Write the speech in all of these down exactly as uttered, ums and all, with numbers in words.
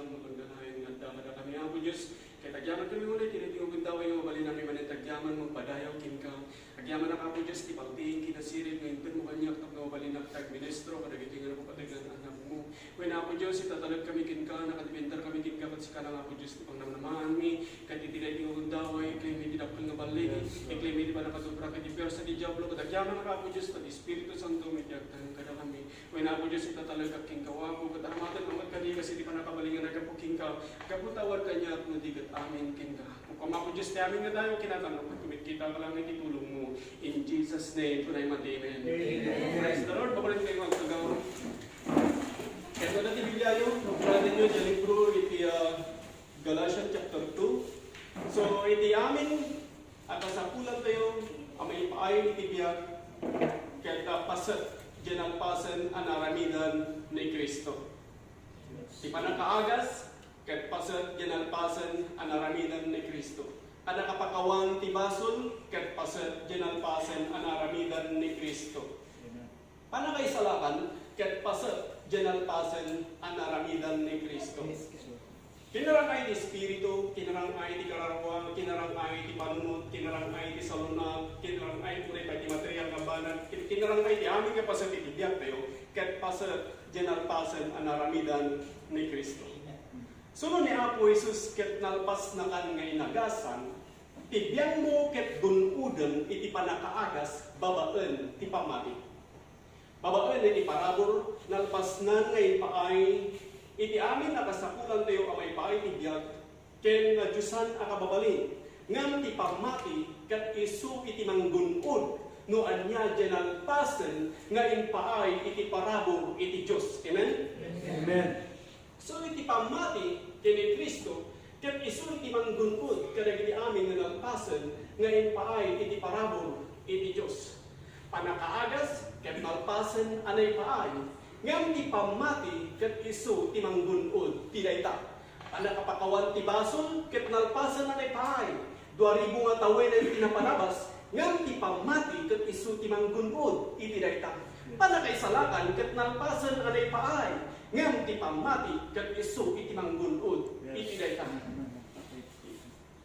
Mapangganayan nga adda kadakami, Apo Dios, ket agyaman kami unay iti daytoy nga gundaway nga mabalinanmi manen ti agyaman mapadayaw kenka. Agyaman, Apo Dios, ti paltiing kinasirib nga intedmo kaniak tapno mabalinak ti agministro kadagitoy nga napapateg nga anakmo. Wen, Apo Dios, itatalaek kami kenka, nakadepender kami kenka, ket sika lang, Apo Dios, ti pangnamnamaanmi. Ket iti daytoy nga gundaway, iklimi ti dakkel nga balligi, iklimi ti pannakadubra iti puersa ti Diablo, ket agyaman, Apo Dios, ta ti Espiritu Santo iti agtalek kadakami. Wen, Apo Dios, itatalaekak kenka, Apo, ket aramatenmo met kadi kas iti pannakabalin nga naggapu kenka, gapu ta awan kaniak no di ket amin kenka. Koma, Apo Dios, ti amin nga dayaw, kinatangakon ket kumitkita ka lang iti tulongmo. In Jesus' name, kunam met, amen. Amen. Praise the Lord. Mabalin kayo agtagaw. Ket adda ti Bibliayo, pagpuratenyo ti libro iti, ah, Galatians chapter two. So, iti amin a kasapulantayo a maipaay iti biag, ket, ah, paset diay nalpasen a naaramidan ni Cristo. Ti pannakaagas, ket paset diay nalpasen a naaramidan ni Cristo. Pannakapakawan ti basol, ket paset diay nalpasen a naaramidan ni Cristo. Pannakaisalakan, ket paset diay nalpasen a naaramidan ni Cristo. Kinarang-ay ti Espiritu, kinarang-ay ti kararua, kinarang-ay ti panunot, kinarang-ay ti salun-at, kinarang-ay, unay pay, ti material nga banag, kin-, kinarang-ay ti amin nga paset iti biagtayo, ket paset diay nalpasen a naaramidan ni Cristo. Suno ni Apo Jesus ket nalpasnakan nga inagasan, ti biangmo ket gun-odem iti pannakaagas babaen ti pammati. Babaen iti parabur, nalpasnan nga impaay iti amin a kasapulantayo a maipaay ti biag ken nadiosan a kababalin, ngem ti pammati ket isu iti manggun-od no ania diay nalpasen nga impaay iti parabur iti Dios. Amen? Amen. So, iti pammati ken ni Cristo, ket isu iti manggun-od kadagiti amin nga nalpasen nga impaay iti parabur iti Dios. Pannakaagas ket nalpasen a naipaay, ngem ti pammati ket isu ti manggun-od ti dayta. Pannakapakawan ti basol ket nalpasen a naipaay. Dua ribu nga tawen ti naparabas, ngem ti pammati ket isu ti manggun-od iti dayta. Pannakaisalakan ket nalpasen a naipaay, ngem ti pammati ket isu iti manggun-od iti dayta.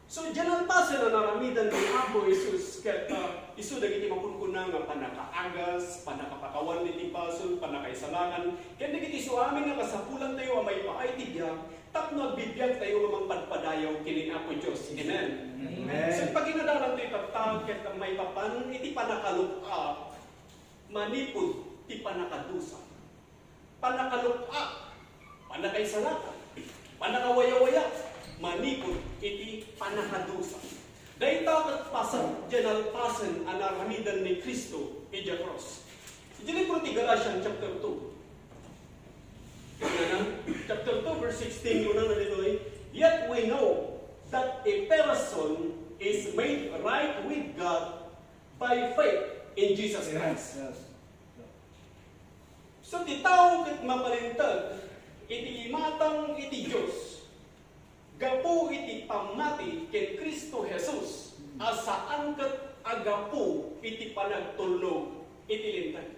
So, diay nalpasen a naaramidan ni Apo Jesus ket, ah, isu dagiti makunkuna nga pannakaagas, pannakapakawan iti basol, pannakaisalakan, ken dagiti isu amin nga kasapulantayo a maipaay ti biag, tapno agbibiagtayo nga mangpadpadayaw ken ni Apo Dios. Amen? Amen. So, paginadananto itatta ket maipapan iti pannakaluk-a manipud ti pannakadusa. Pannakaluk-a, pannakaisalakan, pannakawayawaya, manipud iti pannakadusa. Dayta ket paset diay nalpasen a naaramidan ni Cristo idiay krus. Iti libro ti Galatians chapter two. Kunana, chapter two, verse sixteen, kunana ditoy, "Yet we know that a person is made right with God by faith in Jesus Christ." Yes. So, ti tao ket mapalinteg iti imatang iti Dios gapu iti pammati ken Cristo Jesus a saan ket a gapu iti panagtulnog iti Linteg.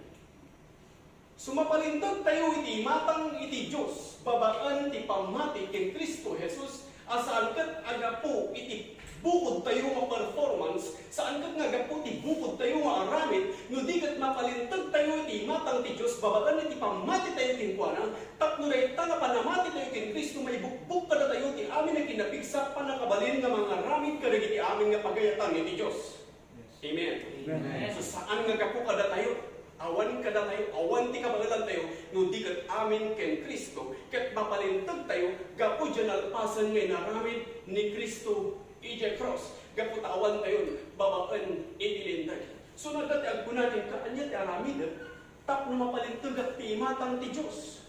So, mapalinteg tayo iti imatang iti Dios babaen ti pammati ken Cristo Jesus a saan ket a gapu iti bukod tayo nga performance, saan ket nga gapu ti bukod tayo nga aramid, no di ket mapalinteg tayo iti imatang ti Dios babaen iti pammati tayo kenkuana, tapno dayta nga pannamati tayo ken Cristo, maibukbok kadatayo ti amin a kinapigsa, pannakabalin nga mangaramid kadagiti amin nga pagayatan iti Dios. Amen. Amen. So, saan nga gapu kadatayo, awan kadatayo, awan ti kabaelantayo, no di ket amin ken Cristo, ket mapalinteg tayo gapu diay nalpasen nga inaramid ni Cristo idiay krus, gapu ta awan tayon babaen iti Linteg. So, no adda ti agkuna kenka, "Ania ti aramidek tapno mapalintegak ti imatang ti Dios?"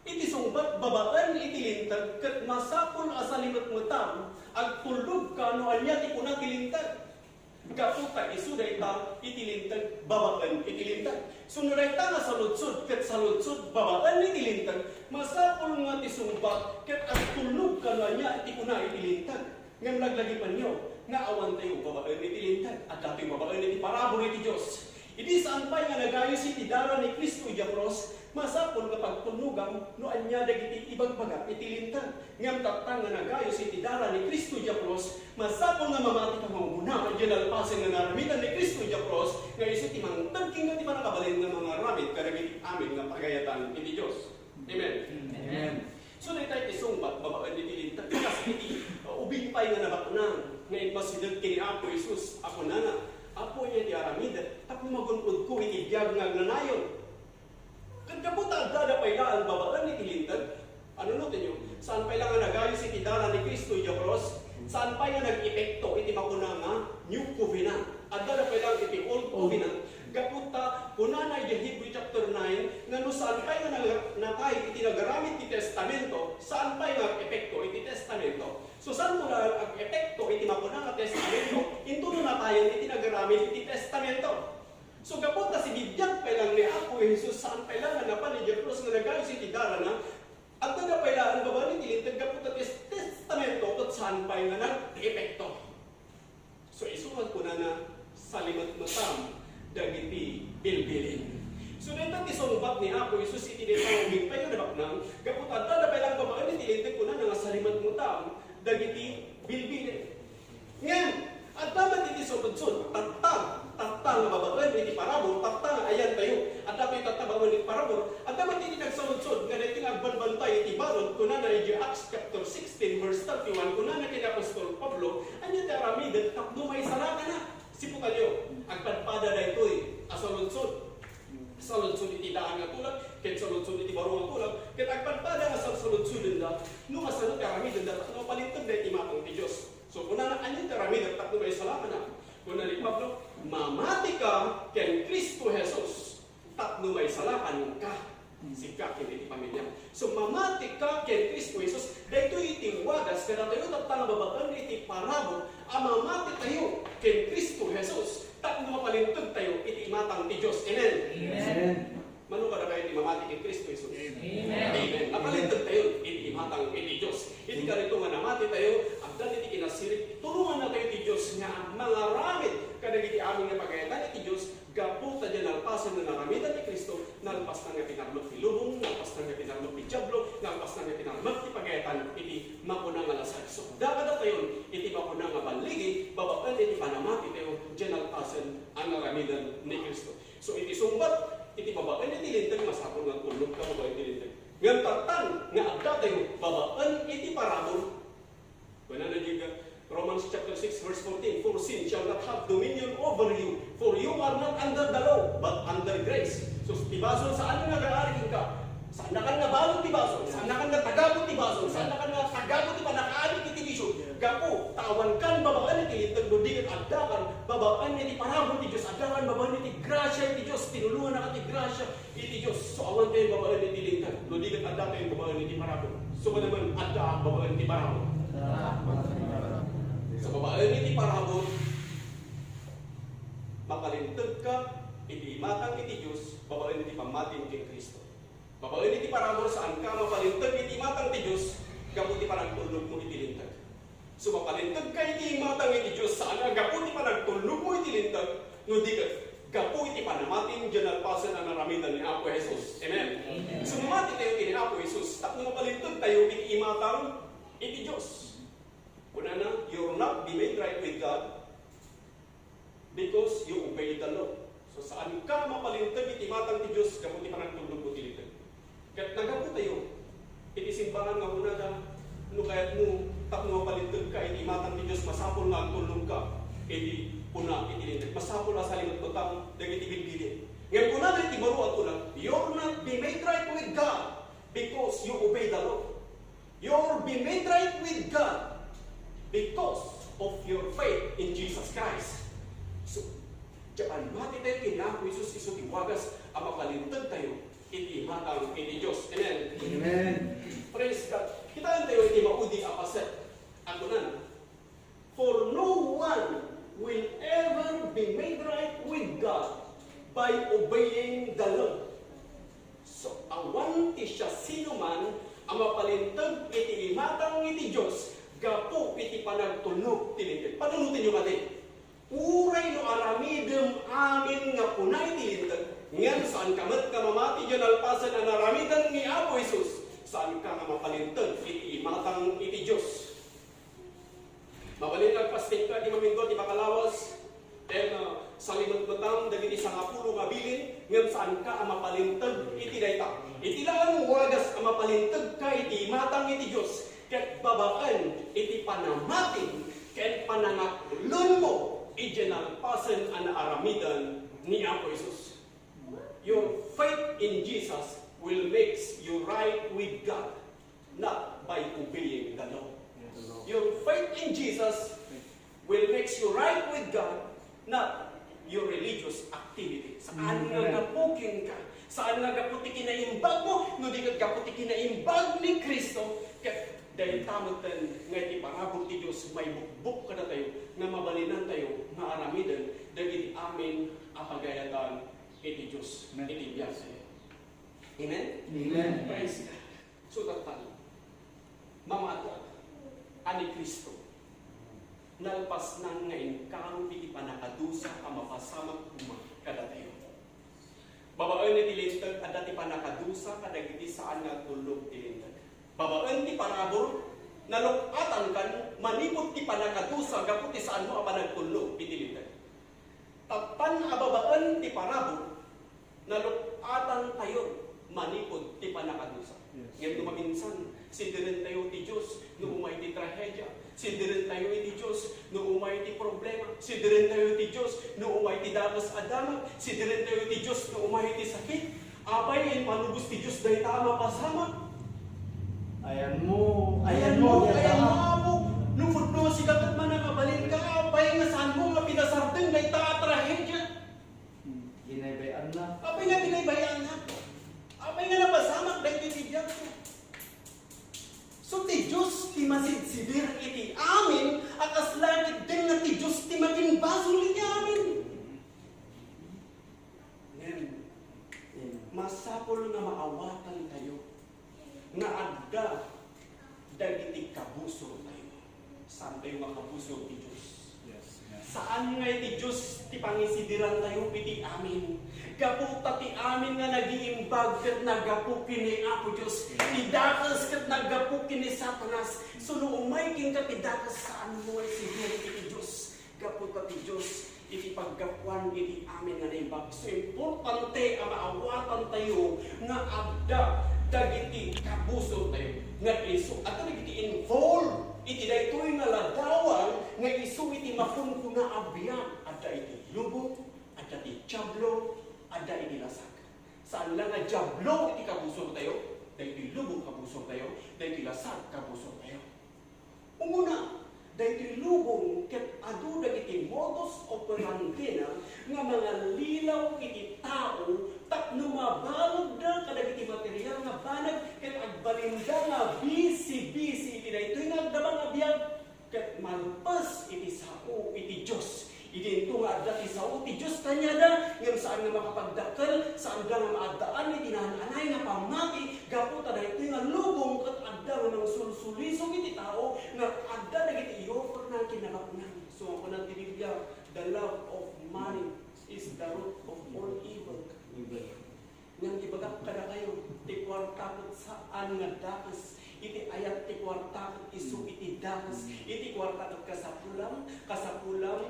Iti sungbat babaen iti Linteg ket masapul a salimetmetam, agtulnogka no ania ti kuna ti Linteg. Gapu ta isu dayta iti Linteg, babaen iti Linteg. So, no dayta nga saludsod ket saludsod babaen iti Linteg, masapul nga ti sungbat ket agtulnogka no ania ti kuna iti Linteg. Ngem laglagipenyo nga awantayo babaen iti Linteg, adda tayo babaen iti parabur iti Dios. Idi saan pay nga nagayos iti dara ni Cristo idiay krus, Masapul nga pagtulnogam no ania dagiti ibagbagak iti Linteg. Ngem tatta nga nagayus iti dara ni Cristo Diablos, masapul nga mamati ka nga umuna, iti nalpasen nga naaramidan ni Cristo Diablos, nga isu ti mangted kenka ti pannakabalin nga mangaramid kadagiti amin nga pagayatan iti Dios. Amen. Amen. So, dayta iti sungbat babaen iti Linteg. Kas iti, uh, ubing pay nga nabaknang nga immasideg ken ni Apo Jesus a kunana, "Apo, ania ti aramid, tapno magun-odko iti biag nga agnanayon." Ket gapu ta addada pay laeng babaen iti Linteg, ano no tinyo? Saan pay la nga nagayus iti dara ni Cristo iti krus? Saan pay nga nag-epekto iti makuna nga New Covenant? Addada pay laeng iti Old Covenant. Gapu ta, kunana iti Hebrew chapter nine, nga no saan pay nga nag-, natay iti nagaramid ti Testamento, saan pay nga epekto iti Testamento. So, saan to la ag-epekto iti makuna nga Testamento? Into no natayan iti nagaramid iti Testamento. So, gapu ta sibibiag pay lang ni Apo Jesus, saan pay lang nga napan iti krus nga nagayus iti darana, addada pay laeng babaen iti Linteg gapu ta ti Testamento ket saan pay nga nag-epekto. So, isu nga kunana, "Salimetmetam dagiti bilbilin." So, dayta ti sungbat ni Apo Jesus iti dayta nga ubing pay nga nabaknang, gapu ta addada pay lang babaen iti Linteg, kunana nga, "Salimetmetam dagiti bilbilin." Ngem, adda met iti saludsod, tatta, tatta nga babaen iti parabur, tatta nga ayantayo, adda toy tatta babaen iti parabur, adda met iti nagsaludsod nga daytoy nga agbanbantay iti balud, kunana iti Acts chapter sixteen, verse thirty-one, kunana ken ni apostol Pablo, "Ania ti aramiden tapno maisalakanak?" Siputanyo, agpadpada daytoy a saludsod. Saludsod iti daan nga tulag, ket saludsod iti baro nga tulag, ket agpadpada nga salsaludsodenda, no kasano ti aramidenda tapno mapalinteg daytoy imatang ti Dios. So, kunana, "Ania ti aramidek tapno maisalakanak?" Kuna ni Pablo, "Mamatika ken Cristo Jesus tapno maisalakanka, sika ken iti pamiliam." So, mamatika ken Cristo Jesus, daytoy iti wagas kadatayo tatta nga babaen iti parabur a mamatitayo ken Cristo Jesus tapno mapalintegtayo iti imatang ti Dios. Amen? Amen. Mano kadakayo ti mamati ken Cristo Jesus? Amen. Amen. Napalinteg tayo iti imatang iti Dios. Iti karito nga namati tayo, agdan iti kinasirib, tulongannatayo ti Dios nga mangaramid kadagiti amin nga pagayatan iti Dios, gapu ta diay nalpasen nga naaramidan ni Cristo, nalpasna nga pinarmek ti lubong, nalpasna nga pinarmek ti Diablo, nalpasna nga pinarmek ti pagayatan iti makuna nga lasag. So, dakadatayon iti makuna nga balligi, babaen iti panamati tayo, diay nalpasen a naaramidan ni Cristo. So, iti sungbat, iti babaen iti Linteg, masapul nga agtulnogka babaen iti Linteg. Ngem tattan nga addatayo babaen iti parabur. Kunana iti Romans chapter six, verse fourteen, "For sin shall not have dominion over you, for you are not under the law, but under grace." So, ti basol saan nga nagaari kenka. Saannakan nga balud ti basol, saannakan nga tagabut ti basol, saannakan nga tagabut ti pannakaadi iti bisio. Gapu ta awankan babaen iti Linteg, no di ket addakan babaen iti parabur ti Dios, addakan babaen iti grasia ti Dios, tinulongannaka ti grasia iti Dios. So, awan tayo babaen iti Linteg, no di ket adda tayo babaen iti parabur. So, manen adda babaen iti parabur. So, babaen iti parabur, mapalintegka iti imatang iti Dios, babaen iti pammatim ken Cristo. Babaen iti parabur, saanka mapalinteg iti imatang ti Dios gapu ti panagtulnogmo iti Linteg. So, mapalintegka iti imatang iti Dios, saan a gapu ti panagtulnogmo iti Linteg, no di ket gapu iti panamatim diay nalpasen a naaramidan ni Apo Jesus. Amen? Amen. So, mamati tayo iti ni Apo Jesus tapno mapalinteg tayo iti imatang iti Dios. Kunana, "You're not be made right with God because you obey the law." So, saanka mapalinteg iti imatang ti Dios gapu ti panagtulnogmo iti Linteg. Ket naggapu tayo iti simbahan nga kunada, no kayatmo tapno mapalintegka iti imatang ti Dios, masapul nga agtulnogka iti puna iti Linteg. Masapul a salimetmetam dagiti bilbilin. Ngem kunana iti baro a tulag, "You're not be made right with God because you obey the law." You're be made right with God because of your faith in Jesus Christ. So, diay pammati tayo ken ni Apo Jesus, isu ti wagas a mapalinteg tayo iti imatang iti Dios. Amen? Amen. Praise God. Kitaen tayo iti maudi a paset. Ang kunan, "For no one will ever be made right with God by obeying the law." So, awan ti siasinoman a mapalinteg iti imatang iti Dios gapu iti panagtulnog ti Linteg. Panunotenyo kadi, uray no aramidem amin nga puna iti Linteg, Ngem saanka met nga mamati diay nalpasen a naaramidan ni Apo Jesus. Saanka nga mapalinteg iti imatang iti Dios. Mabalin nga agpastikka ti mamindua ti makalawas, ken, ah, salimetmetam dagiti sangapulo nga bilin, ngem saanka a mapalinteg iti dayta. Iti laeng wagas a mapalinteg ka iti imatang iti Dios, ket babaen iti panamatim ken panangakulonmo idiay nalpasen a naaramidan ni Apo Jesus. Your faith in Jesus will makes you right with God, not by obeying the law. Yes. Your faith in Jesus will makes you right with God, not your religious activity. Saan nga Amen. Gapu kenka, saan nga gapu ti kinaimbagmo, no di ket gapu ti kinaimbag ni Cristo, ket dayta metten nga iti parabur ti Dios maibukbok kadatayo nga mabalinantayo nga aramiden dagiti amin a pagayatan iti Dios Amen. Iti biag. Amen? Amen. Praise God. So, tattan, mamati a ni Cristo, nalpasnan nga inkaro iti pannakadusa a mapasamak koma kadatayo. Babaen iti Linteg, adda ti pannakadusa kadagiti saan nga agtulnog ti Linteg. Babaen ti parabur, naluk-atankan manipud ti pannakadusa gapu ti saanmo a panagtulnog iti Linteg. Tapno a babaen ti parabur, naluk-atantayo manipud ti pannakadusa. Yes. Ngem no maminsan, sidirentayo ti Dios no umay ti trahedia. Sidirentayo iti Dios no umay ti problema. Sidirentayo iti Dios no umay ti dakes a damag. Sidirentayo iti Dios no umay ti sakit. Apay, impalubos ti Dios dayta a mapasamak? Ayanmo, ayanmo, ayanmo, ayanmo, Apo. No pudno sika ket mannakabalinka, apay nga saanmo nga pinasardeng dayta a trahedia? Hmm, binaybay-anna. Apay nga binaybay-anna? Apay nga napasamak daytoy ti biagko? So, ti Dios ti masidsidir iti amin a kasla ketdin nga ti Dios ti maginbasol iti amin. Ngem, masapul nga maawatantayo nga adda dagiti kabusortayo. Saantayo nga kabusor ti Dios. Yes, yes. Saan nga iti Dios ti pangisidirantayo iti amin. Gapu ta ti amin nga nagiimbag ket naggapu ken ni Apo Dios. Yes. Ti dakes ket naggapu ken ni Satanas. So, no umay kenka ti dakes, saanmo nga isidir iti Dios. Gapu ta ti Dios iti paggapuan iti amin nga naimbag. So, importante a maawatantayo nga adda dagiti kabusortayo nga isu, adda dagiti involved iti daytoy nga ladawan nga isu iti makunkuna a biag. Adda iti lubong, adda ti Diablo, adda iti lasag. Saan la nga Diablo iti kabusortayo, daytoy lubong kabusortayo, daytoy lasag kabusortayo. Umuna, daytoy lubong ket adu dagiti modus operandina nga mangallilaw iti tao tapno mabaludda kadagiti material nga banag ket agbalinda nga bisi-bisi iti daytoy nga agdabang a biag ket malpes iti sao iti Dios. Idinto nga adda ti sao ti Dios kaniada, ngem saan nga makapagdakkel, saanda nga maaddaan iti naan-anay nga pammati, gapu ta daytoy nga lubong ket adda nga mangsulsulisog iti tao nga adda dagiti i-offerna ken nabaknang. So, kuna ti Biblia, "The love of money is the root of all evil." Ngem ibagak kadakayo, ti kuarta ket saan nga dakes. Iti ayat ti kuarta ket isu iti dakes. Iti kuarta ket kasapulam, kasapulam,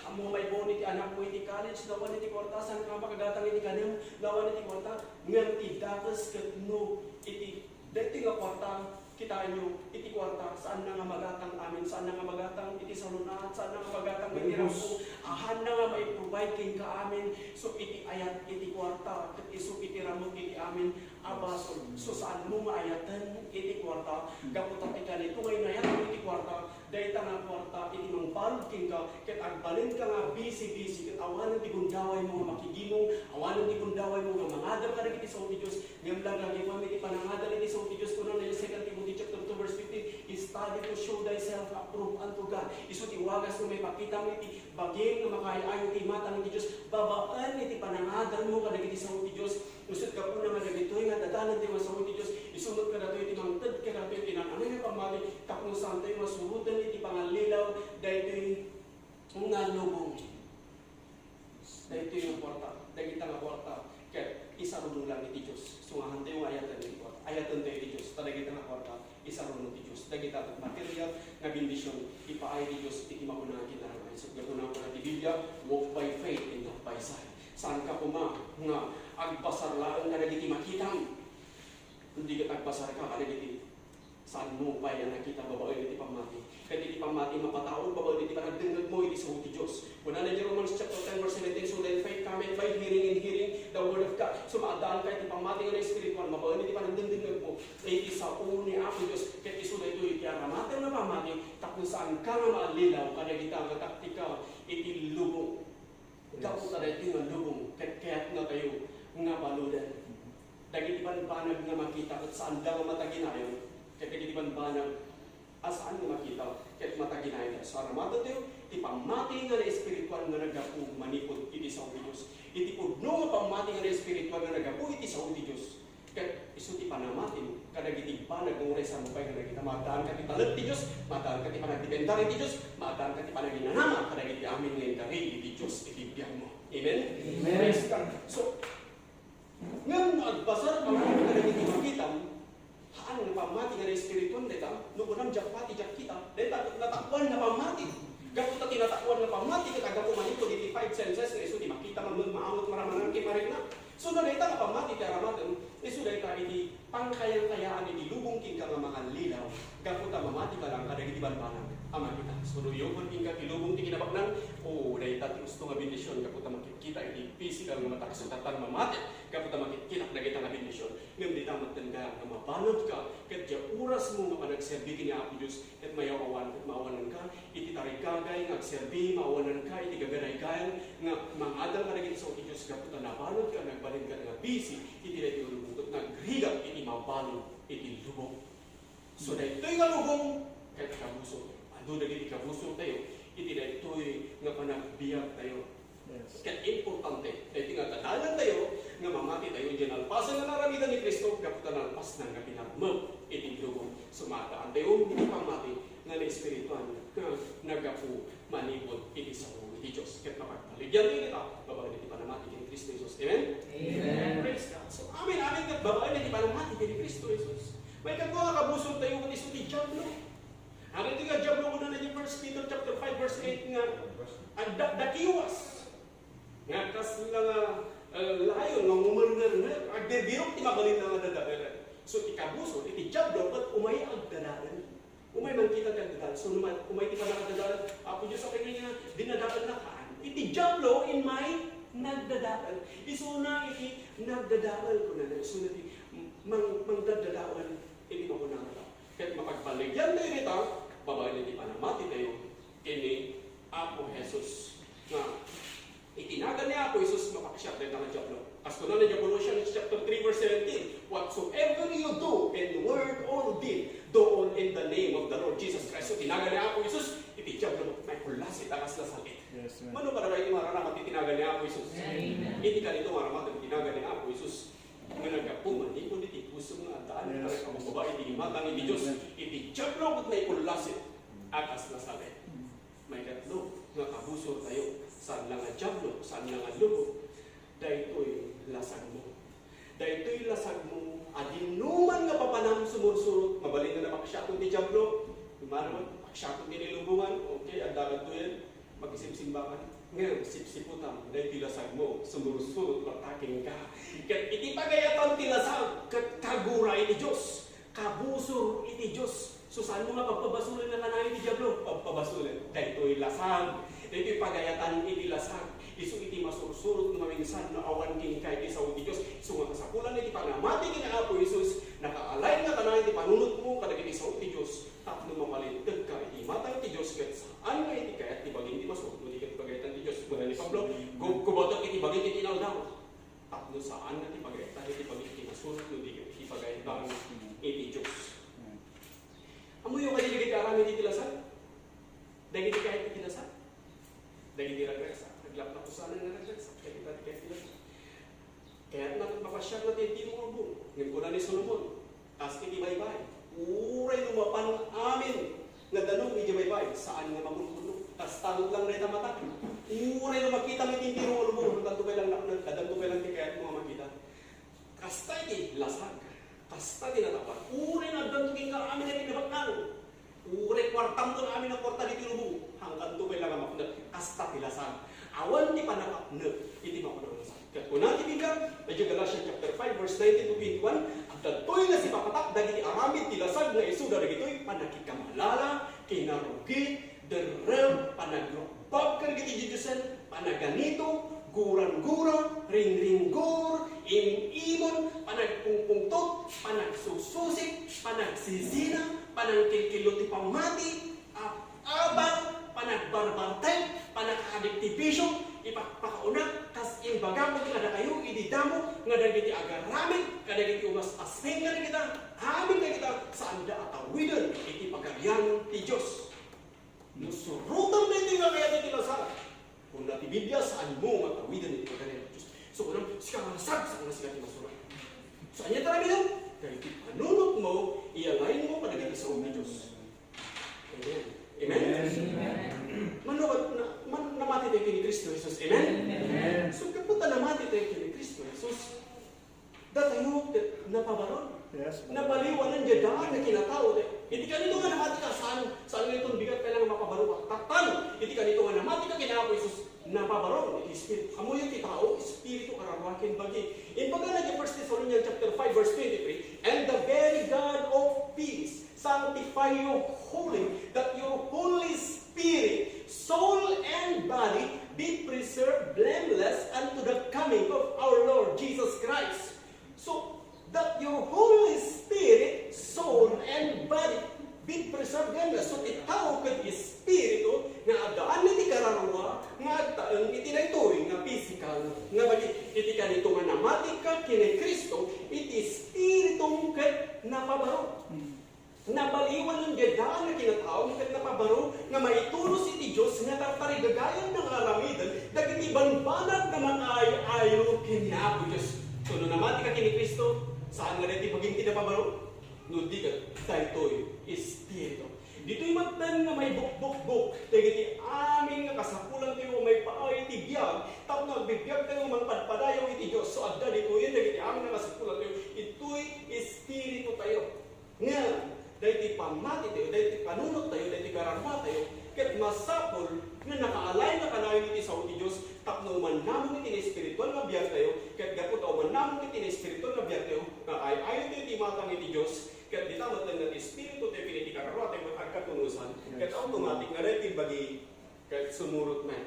ammo maibon iti anakmo iti college, no awan iti kuarta, saan ka makagatang iti kanem, no awan iti kuarta. Ngem ti dakes ket no iti, daytoy nga kuarta, kitaenyo, iti kuarta, saanna nga magatang amin, saanna nga magatang iti salunat, saanna nga magatang iti Balimus. Rammo, ahanna nga mai-provide kenka amin. So, iti ayat iti kuarta, ket isu iti ramut iti amin a basol. So, saanmo nga ayaten iti kuarta, gapu ta ti kanito nga inayatmo iti kuarta, dayta nga kuarta iti mangbalud kenka, ket agbalinka nga bisi-bisi, ket awanen ti gundawaymo nga makigimong, awanen ti gundawaymo nga mangadal kadagiti sao ti Dios, ngem laglagipaam iti panangadal iti sao ti Dios. Kunana iti Second Timothy chapter two verse fifteen, "Study to show thyself approved unto God." Isu ti wagas nga maipakitam iti bagim nga makaay-ayo ti imatang iti Dios, babaen iti panangadalmo kadagiti sao ti Dios. Isu ti gapuna nga dagitoy nga addadanan ti sao ti Dios, isu met kadatoy ti mangted kadatoy ti naan-anay nga pammati tapno saantayo nga suroten iti pangallilaw daytoy nga lubong. Daytoy nga kuarta, dagita nga kuarta, Ket material nga bendision, ipaay ti Dios iti mauna ken aramay. So, nga kunana ti Biblia, "Walk by faith and not by sight." Saanka koma nga agbasar laeng kadagiti makitam, kundi ket agbasarka kadagiti saanmo pay a nakita babaen iti pammati. Ket iti pammati, mapataud babaen iti panagdengngegmo iti sao ti Dios. Kunana iti Romans chapter ten, verse seventeen, "So then faith cometh by hearing, and hearing the word of God." So, maaddaanka iti pammati nga naespirituan babaen iti panagdengdengngegmo iti sao ni Apo Dios, ket isu daytoy iti aramaten nga pammati tapno saanka nga maallilaw kadagita nga taktika iti lubong. Gapu ta daytoy nga lubong, ket kayatnatayo nga baluden. Dagiti banbanag nga makita ket saanda nga mataginayon, ket dagiti banbanag a saan nga makita ket mataginayon. So, aramatenyo ti pammati nga naespirituan nga naggapu manipud iti sao ti Dios. Iti pudno nga pammati nga naespirituan nga naggapu iti sao ti Dios. Ket isu ti panamatim kadagiti banag nga uray saanmo pay nga nakita. Maaddaanka ti talek ti Dios, maaddaanka ti panagdependar iti Dios, maaddaanka ti panaginanama kadagiti amin nga inkari iti Dios iti biagmo. Amen? Amen. Praise God. So, ngem no agbasar ka kadagiti makitam, haan nga pammati nga naespirituan dayta, no kunam, "Diak pati, diak kita," dayta natakuan nga pammati. Gapu ta ti natakuan nga pammati, ket aggapu manipud iti five senses nga isu ti makita, mamneg, maangot, maramnam, ken marikna. So, no dayta nga pammati ti aramatem, isu dayta iti pangkayangkayaan iti lubong kenka nga mangallilaw, gapu ta mamati ka lang kadagiti banbanag a makita. So, no iyukod kenka ti lubong ti kinabaknang, o, dayta ti usto nga bendision, gapu ta makitkita iti pisikal nga matak, so, tattan mamati, gapu ta makitkitak dagita nga bendision. Ngem dita metten nga mabanag ka, ket diay orasmo nga panagserbi ken ni Apo Dios, ket mayaw-awan, ket maawananka iti tarigagay nga agserbi, maawananka iti gaganaygayang nga mangadal kadagiti sao ti Dios gapu ta nabanag ka, nagbalin ka nga busy iti daytoy nga lubong, ket nagrigat iti mabalin iti lubong. So, daytoy nga lubong, ket kabusor, adu dagiti kabusortayo iti daytoy nga panagbiagtayo. Yes. Ket importante, daytoy nga addadaeltayo nga mamatitayo idiay nalpasen nga naaramidan ni Cristo, gapu ta nalpasna nga pinarmek iti lubong. So, maaddaantayo iti pammati nga naespirituan nga naggapu manipud iti sao iti Dios. Ket mapagbaligyan dayta babaen iti panamati ken Cristo Jesus. Amen? Amen. Praise God. So, amen, amen, ket babaen iti panamati ken Cristo Jesus. Maikadua nga kabusortayo ket isu ti Diablo. Ano iti nga Diablo? Kunana iti First Peter chapter five, verse eight nga, adda dakiwas nga kasla nga, eh, lion nga ngumerngernger, agbirbirok ti mabalin nga dadael. So, ti kabusor iti Diablo ket umay agdadael. Umay mankita ti agdadael. So, umay, umay ti pannakadadael, Apo Dios, apay nga dinadaelnak? Haan. Iti Diablo, immay nagdadael. Isuna iti nagdadael, kunana, isuna ti mang-, mangdadadael iti makunana. Ket mapagbaligyan tayo dita, babaen iti panamati tayo ken ni Apo Jesus. Nga, iti nagan ni Apo Jesus, mapaksiat dayta nga Diablo. Kas kunana iti Colossians chapter three, verse seventeen, "Whatsoever you do in word or deed, do all in the name of the Lord Jesus Christ." So, iti nagan ni Apo Jesus, iti Diablo, maikullasit a kasla sal-it. Yes, ma'am. Mano para iti maranamat iti nagan ni Apo Jesus? Amen. Iti kanito maranamat iti nagan ni Apo Jesus. Nga naggapu manipud iti puso nga addaan, yes, iti panagpakumbaba iti imatang iti Dios. Amen. Iti Diablo ket maikullasit a kasla sal-it. Maikatlo nga kabusortayo, saan la nga Diablo, saan la nga lubong, daytoy lasagmo. Daytoy lasagmo a dinnuman nga papanam sumursurot, mabalin nga napaksiaton ti Diablo, mano, paksiaton ti lubongan, okay, adda kadtoyen. Makisip-simbakan. Ngem sipsiputam daytoy lasagmo, sumursurot latta kenka. Ket iti pagayatan ti lasag, ket kagura iti Dios, kabusor iti Dios. So, saanmo nga pagpabasolen nga kanayon ti Diablo? Pagpabasolen. Daytoy lasag. Daytoy pagayatan iti lasag. Isu iti masursurot no maminsan no awan kenka iti sao ti Dios. Isu nga kasapulan iti panamati ken ni Apo Jesus, nakaalign nga kanayon ti panunotmo kadagiti sao ti Dios. Tapno mapalinteg ka iti imatang ti Dios ket saan nga iti kayat ti bagim ti masurot no di ket pagayatan ti Dios. Kuna ni Pablo, "Kubkubatek iti bagik iti inaldaw." Tapno saan nga ti pagayatan iti bagik ti masurot no di ket iti pagayatan iti Dios. Ammoyo kadi dagiti aramid iti lasag? Dagiti kayat iti lasag? Dagiti ragragsak, naglaplapusanan nga ragragsak, dagiti kayat iti lasag. Kayatna ket mapasiarna ti entero nga lubong. Ngem kuna ni Solomon, kas iti baybay, uray no mapan amin nga danum idiay baybay, saan nga mapunpuno. Kasta met lang dayta mata. Uray no makitam iti entero nga lubong, addanto pay lang, addanto pay lang ti kayatmo nga makita. Kasta iti lasag, kasta ti natakuan. Uray no addanto kenka amin nga kinabaknang. Tamton amin a kuarta ditoy lubong, hangkan to pay la nga mapnek, kasta ti lasag. Awan ti pannakapnek iti makunang lasag. Ket kuna ti Biblia, idiay Galatia chapter five, verse nineteen to twenty-one, adda toy nga sipapatak dagiti aramid ti lasag nga isuda dagitoy pannakikamalala, kinarugit, derrem, panagrukbab kadagiti didiosen, panaganito, gurang-gura, ringringgor, im-imon, panagpungpungtot, panagsususik, panagsisina, panangkilkillo ti pammati, ab-abal, panagbarbarteg, panakaadik ti bisio, ipakpakauna, kas imbagak nga dakayo idi damo nga dagiti agaramid kadagiti umas-asing kadagita, amin dagita, saanda a tawiden iti Pagarian ti Dios. No surotem daytoy nga kayat iti lasag, kuna ti Biblia, saanmo nga tawiden iti Pagarian ti Dios. So, kunam, sika nga lasag, saan nga sika ti masurat. So, ania ti aramidem? Dagiti panunotmo, iyalainmo kadagiti sao ti Dios. Amen. Amen? Amen. Mano, na, man, namati tayo kini Cristo Jesus. Amen? Amen. So, kapag namati tayo kini Cristo Jesus, datayo ket napabaron. Yes. Nabaliwanan diay daan nga kinatao. Iti kanito nga namati ka, saan, saan nga iton bigat kailangan mapabaro ka. Taktan, iti kanito nga namati ka kina Apo Jesus, napabaron iti Espiritu. Ammoyo ti tao, espiritu, kararua, ken bagi. Imbaga na iti First Thessalonians chapter five, verse twenty-three, "And the very God of peace sanctify you wholly, that your Holy Spirit, soul, and body be preserved blameless unto the coming of our Lord Jesus Christ." So, that your Holy Spirit, soul, and body be preserved blameless. So, ti tao ken espiritu nga addaan iti kararua nga agtaeng iti daytoy nga pisikal nga bagi. Iti kanito nga namati ka ken ni Cristo, iti espiritum ket napabaro. Nabaliwan diay daan nga kinataom ket napabaro nga maitunos iti Dios nga tartarigagayan nga aramiden dagiti banbanag nga makaay-ayo ken ni Apo Dios. So, no namati ka ken ni Cristo, saan nga daytoy bagim ti napabaro? No di ket daytoy Espiritu. Ditoy met nga maibukbukbok dagiti amin nga kasapulantayo a maipaay iti biag tapno agbibiagtayo mangpadpadayaw iti Dios. So, adda ditoyen dagiti amin nga kasapulantayo. Ditoy Espiritutayo. Ngem, daytoy pammatitayo, daytoy panunottayo, daytoy kararuatayo, ket masapul nga naka-align nga kanayon iti sao ti Dios tapno umannamong iti naespirituan nga biagtayo, ket gapu ta umannamong iti naespirituan nga biagtayo, nga ay-ayotayo ti imatang iti Dios, ket dita met nga ti espiritutayo ken iti kararuatayo ket agkatunosan, ket automatic nga daytoy bagi, ket sumurot met.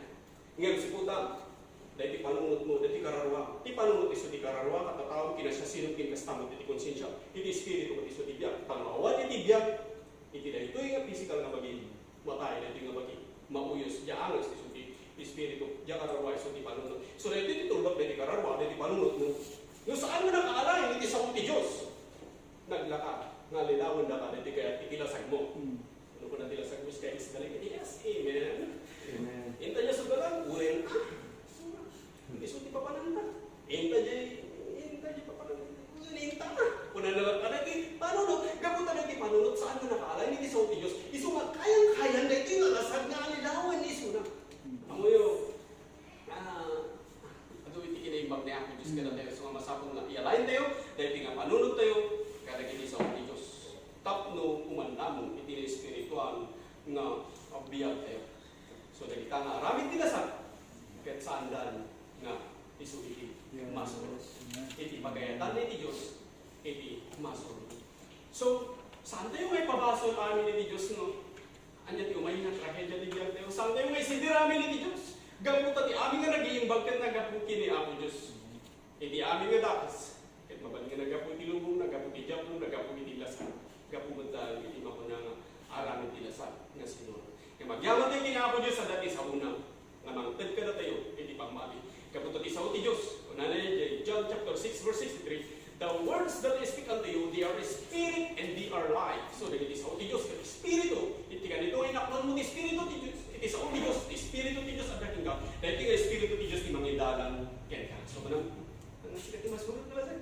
Ngem sikutam, daytoy panunotmo, daytoy kararua. Ti panunot isu ti kararua, katataom, kinasiasino, ken kasta met iti konsensia. Iti espiritu ket isu ti biag. Ta no awan iti biag, iti daytoy nga pisikal nga bagi, matay daytoy nga bagi. Mauyos, diay anges ti isu ti espiritu, diay kararua isu ti panunot. So, daytoy ti tulbak daytoy kararua, daytoy panunotmo. No saan nga naka-align iti sao ti Dios, naglaka, nga lilawendaka daytoy kayat iti lasagmo. Hmm. No kuna ti lasagmo, kayat isdalin, yes, amen. Amen. Inta diay sugalan, wen, ah. Isu ti papananta. Inta diay, inta diay papananta. Wen, inta na. Kuna na lang, ano ti panunot? Gapu ta ti panunot, saan nga naka-align iti sao ti Dios? Isu nga kayang-kayan, daytoy nga lasag nga alilawen, isu na. Amoyo, Ah, adu iti kinaimbag ni Apo Dios kadatayo, so nga masapul nga i-align tayo, daytoy nga panunottayo, kadagiti sao ti Dios. Tapno umannamong iti espirituan nga biagtayo. So, dagita nga aramid ti lasag, ket saandan nga isu iti masapul. Iti pagayatan iti Dios, iti masapul. So, saantayo nga ipabasol amin iti Dios, no? Ania ti umay nga tragedia ti biagtayo? Saantayo nga isidiramin iti Dios? Gapu ta ti amin nga nagiimbag ket naggapu ken ni Apo Dios. Iti amin nga dakes, ket mabalin nga naggapu iti lubong, naggapu iti Diablo, naggapu iti lasag, gapu met laeng iti makuna nga aramid ti lasag nga sinura. Nga agyamanen ken ni Apo Dios, adda ti saona nga mangted kadatayo iti pammati. Gapu ta ti sao ti Dios, kunana idiay John chapter six, verse sixty-three, "The words that I speak unto you, they are spirit and they are life." So, dagiti sao ti Dios, ket espiritu, iti kanito nga inaknanmo ti espiritu ti Dios, iti sao ti Dios, ti espiritu ti Dios, adda kenka. Daytoy nga espiritu ti Dios ti mangidalan kenka. So, manang, manang sika ti masurot nga lasag.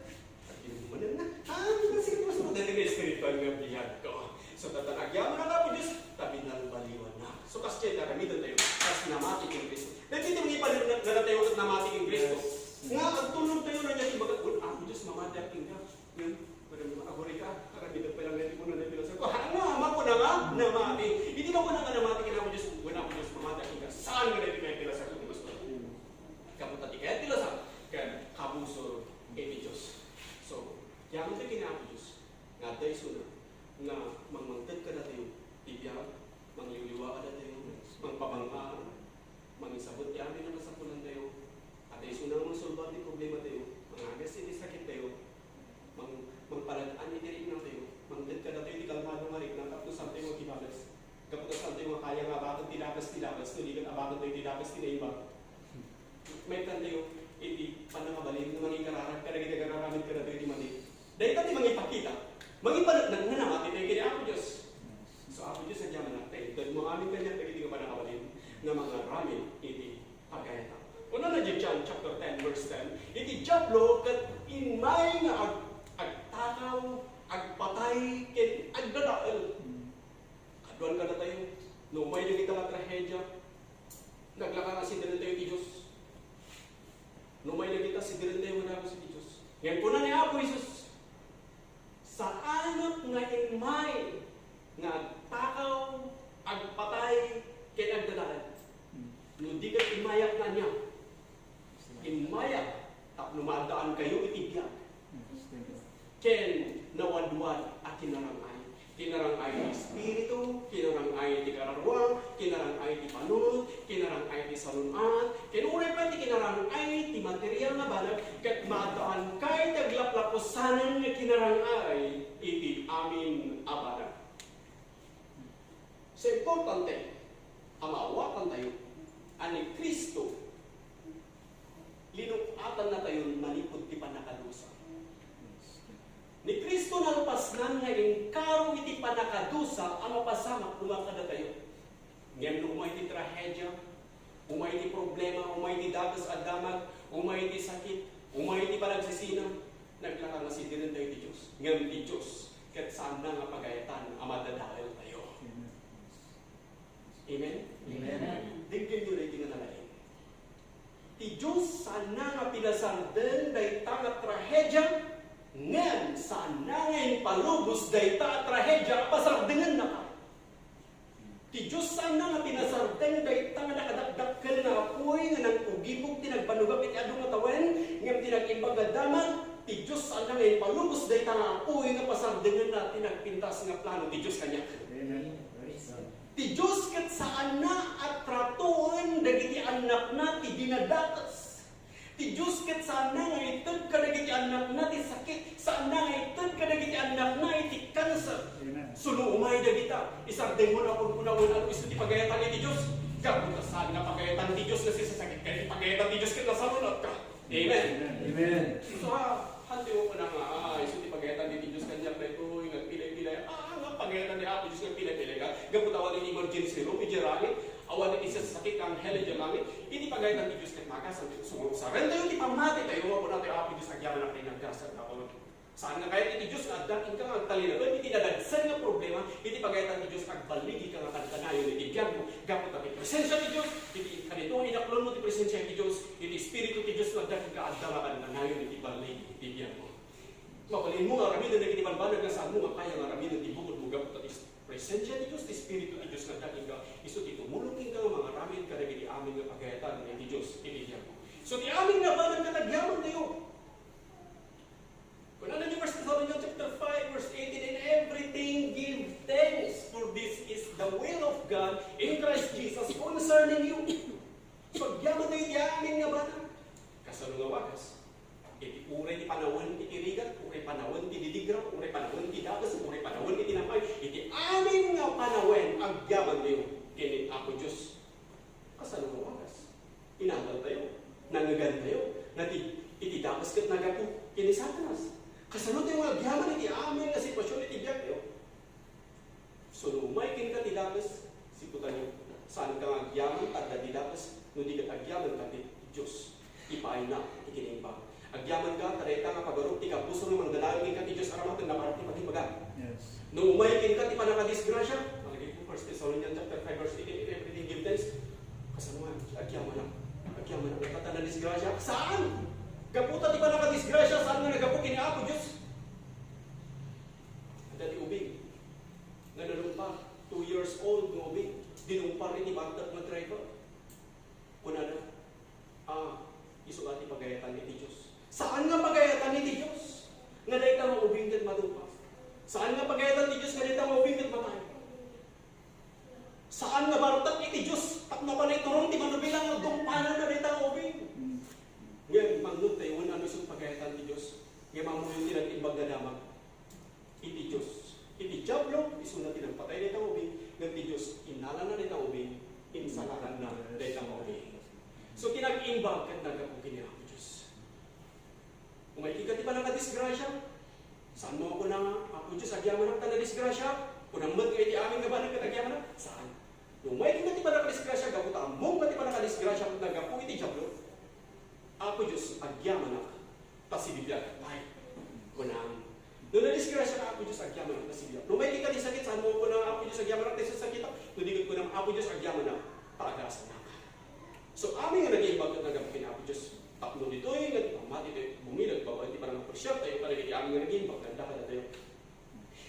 Agbinumanen na. Ah, kasi ko gusto dahil nga espiritual nga biag ko. So, tatan agyamanak Apo Dios, ta binalbaliwannak. So, kas diay aramiden tayo, kas namati ken Cristo. Dagiti mangipanan nga natayo ket namati ken Cristo. Yes. Nga agtulnog tayo na diay ibaga, "Wen, Apo Dios, mamati ak kenka." Ngem, madam, agurika, aramiden pay lang nga ti kuna na bilang sa ko. Ha, nga, makuna nga, namati. Iti Kuna nga namati ken Apo Dios, kuna Apo Dios, mamati kenka. Saan nga daytoy kayat ti lasakto ti pastor? Gapu ta ti kayat ti lasakto ken kabusor iti Dios. So, yaman tayo ken Apo Dios nga adda isuna nga mangmangted kadatayo ti biag, mangliwliwa kadatayo, mangpabang-a, mangisabut ti amin a kasapulantayo. Adda isuna nga mangsolbar ti problematayo, mangagas iti sakittayo, mang-, mangpalag-an iti riknatayo, mangted kadatayo ti kalmado nga rikna tapno saantayo nga agdadakes. Gapu ta saantayo nga kaya nga abaten ti dakes ti dakes, no di ket abaten tayo ti dakes ti naimbag. Maikkantayo iti pannakabalin nga mangikararag kadagiti agar-aramid kadatayo ti madi. Dayta ti mangipakita, mangipaneknek nga namati tayo ken Apo Dios. So, Apo Dios, agyamanak ta intedmo amin kaniak dagiti nga pannakabalin nga mangaramid iti pagayatan. Kunana idiay John chapter ten, verse ten, iti Diablo ket immay nga ag-, agtakaw, agpatay, ken agdadael. Kaduan kadatayo, no umay dagita nga trahedia, naglaka nga sidirentayo ti Dios. No umay dagita, sidirentayo nga dagus iti Dios. Ngem kuna ni Apo Jesus, "Saanak nga immay nga agtakaw, agpatay, ken agdadael. No di ket immayak nga ania, immayak tapno maaddaankayo iti biag ken nawadwad a kinarang-ay. Kinarang-ay ti Espiritu, kinarang-ay ti kararua, kinarang-ay ti panunot, kinarang-ay ti salun-at, ken uray pay ti kinarang-ay ti material nga banag, ket maaddaankayo ti aglaplapusanan nga kinarang-ay iti amin a banag." So, importante a maawatantayo a ni Cristo, linuk-atannatayon manipud ti pannakadusa. Ni Cristo nalpasnan nga inkaro iti pannakadusa a mapasamak koma kadatayo. Ngem no umay ti trahedia, umay ti problema, umay ti dakes a damag, umay ti sakit, umay ti panagsisina, naglaka nga sidirentayo ti Dios. Ngem ti Dios ket saanna nga pagayatan a madadaeltayo. Amen. Amen? Amen. Denggenyo daytoy nga nalaing. Ti Dios saanna nga pinasardeng dayta nga trahedia, ngem saanna nga impalubos dayta a trahedia a pasardengennaka. Ti Dios saanna nga pinasardeng dayta nga nakadakdakkel nga apuy nga nangugipog ti nagbanogak iti adu nga tawen, ngem ti nag-imbag nga damag, ti Dios saanna nga impalubos dayta nga apuy nga pasardengenna ti nagpintas nga plano ti Dios kaniak. Amen. Praise God. Ti Dios ket saanna a tratoen dagiti annakna ti dinadakes. Ti Dios ket saanna nga ited kadagiti annakna ti sakit, saanna nga ited kadagiti annakna iti kanser. Amen. So no umay dagita, isardengmo a kunkunawen a no isu ti pagayatan iti Dios. Gapu ta saan nga pagayatan ti Dios nga sisasakit ka, iti pagayatan ti Dios ket nasarunotka. Amen. Amen. So, ha, hantay mo pay nga, ah, isu ti pagayatan ti Dios kaniak daytoy, nga agpilay-pilay. Ah, nga pagayatan ti Apo Dios nga agpilay-pilay ka. Gapu ta awan iti emergency room, idiay langit. Awan iti sasakit nga anghel idiay langit. Iti pagayatan ti Dios ket makasam. So, sarentayo ti pammati tayo, nga kunatayo, Apo Dios, agyamanak ta inagkasat nga pamati. Saan nga kayat iti Dios nga adda kenka nga agtalinaed iti nadagsen nga problema, iti pagayatan ti Dios agballigi ka nga kankanayon iti biagmo, gapu ta ti presensia ti Dios, iti kanito nga inaklonmo ti presensia ti Dios, iti Espiritu ti Dios nga adda kenka adda nga kankanayon iti balligi iti biagmo. Mabalin mo nga aramiden dagiti banbanag nga saanmo nga kaya nga aramiden ti bukodmo gapu ta ti presensia ti Dios, ti Espiritu ti Dios nga adda kenka, isu ti tumulong kenka nga mangaramid kadagiti amin nga pagayatan iti Dios iti biagmo. So ti amin nga banag ket agyamantayo. Kunana ni First Thessalonians chapter five, verse eighteen, "In everything give thanks, for this is the will of God in Christ Jesus concerning you." So, agyamantayo iti amin nga banag. Kasano nga wagas? Iti uray ti panawen ti rigat, uray panawen ti didigra, uray panawen ti dakes, uray panawen ti tinapay, iti amin nga panawen, agyamantayo ken ni Apo Dios. Kasano nga wagas? Inadaltayo, nangngegantayo, nga ti, iti dakes ket nagapu ken ni Satanas. Kasano tayo nga agyaman iti amin nga sitwasyon iti biagtayo? So, no umay kenka ti dakes, siputanyo, saanka nga agyaman ta adda ti dakes, no di ket agyamanka ti Dios, ti paayna, ti kinaimbag. Agyamanka, ta dayta nga pagarup ti kabusor nga mangdanayon kenka ti Dios a ramateng nga para ti pagimbagan. Yes. No umay kenka ti pannakadisgrasia, malagipko First Thessalonians chapter five, verse eighteen, "In everything give thanks." Kasano nga, agyamanak. Agyamanak. Ket ta nadisgrasia? Saan? Gapu ta ti pannakadisgrasia, saan nga naggapu ken ni Apo Dios? Adda ti ubing nga nalumpa, two years old nga ubing, dinumpar iti bartek nga driver. Kunana, "Ah, isu a ti pagayatan iti Dios." Saan nga pagayatan iti Dios nga dayta nga ubing ket madupa. Saan nga pagayatan ti Dios nga dayta nga ubing ket matay. Saan nga bartek iti Dios tapno panay turong ti manubila nga dumparanna dayta nga ubing. Ngem mangngegtayo wen no isu pagayatan ti Dios, ngem ammoyo ti nag-imbag nga damag iti Dios. Iti Diablo, isuna ti nagpatay dayta nga ubing, ngem ti Dios, innalana dayta nga ubing, insalakanna dayta nga ubing. So, ti nag-imbag ket naggapu ken ni Apo Dios. Umayka ti pannakadisgrasia. Saanmo a kuna nga, "Apo Dios, agyamanak ta nadisgrasia." Kunam met nga iti amin nga banag ket agyamanak? Saan. No umayka ti pannakadisgrasia, gapu ta ammom nga ti pannakadisgrasia ket naggapu iti Diablo. "Apo Dios, agyamanak ta sibibiag pay." Kunam. No nadisgrasia ka, "Apo Dios, agyamanak ta sibibiag." No umayka ti sakit, saanmo a kuna, "Apo Dios, agyamanak ta isasakitak." No di ket kunam, "Apo Dios, agyamanak ta agasanak." So, amin nga nag-imbag ket naggapu ken Apo Dios. Tapno ditoy nga ti pammati tayo bumilag babaen ti panangapresiartayo kadagiti amin nga nag-imbag kadakuada.